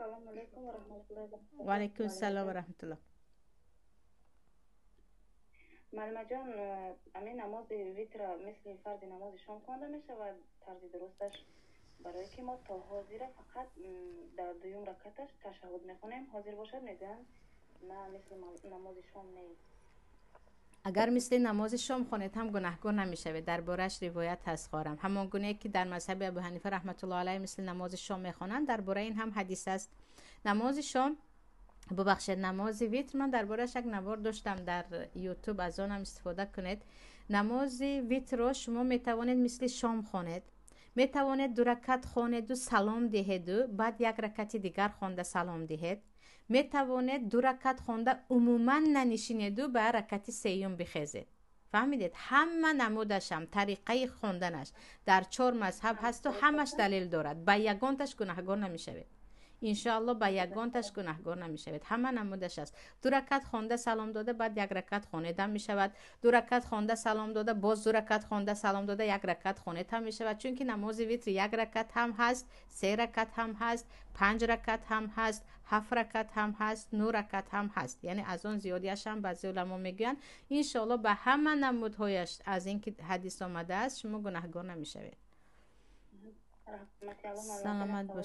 Ассалому алайкум ва раҳматуллоҳи ва баракатуҳ. Ва алайкум ассалом ва раҳматуллоҳ. Муаллимаҷон, ҳамин намози витра мисли фарзи намози шом хонда мешавад, тарзи дурусташ? Барое ки мо то ҳозира фақат дар дуюм ракаташ ташахҳуд мехонем, ҳозир бошад мегӯянд на, мисли намози шом нест. Агар мисли намози шом хонед ҳам гунаҳгор намешавед. Дар борааш ривоят ҳаст, хоҳарам. Ҳамон гунае ки дар мазҳаби Абу Ҳанифа раҳматуллоҳ алайҳ мисли намози шом мехонанд, дар бораи ин ҳам ҳадис аст. Намози шом, бубахшед, намози витр, ман дар борааш як навор доштам дар Ютуб, аз он ҳам истифода кунед. Намози витрро шумо метавонед мисли шом хонед, метавонед ду ракат хонеду салом диҳеду баъд як ракати дигар хонда салом диҳед, метавонед ду ракат хонда умуман нанишинеду ба ракати сеюм бихезед. Фаҳмидед? Ҳама намудашам, тариқаи хонданаш дар чор мазҳаб ҳасту ҳамаш далел дорад. Ба ягонташ гунаҳгор намешавед, иншоалло, ба ягонташ гунаҳгор намешавед. Ҳама намудаш аст. Ду ракат хонда салом дода, баъд як ракат хонедам мешавад. Ду ракат хонда салом дода, боз ду ракат хонда салом дода, як ракат хонед ҳам мешавад, чунки намози витр як ракат ҳам ҳаст, се ракат ҳам ҳаст, панҷ ракат ҳам ҳаст, ҳафт ракат ҳам ҳаст, нӯ ракат ҳам ҳаст, яъне аз он зиёдиаш ҳам баъзе уламо мегӯянд. Иншоалло, ба ҳама намудҳояш, аз ин ки ҳадис омадааст, шумо гунаҳгор намешавед. Саломат бош.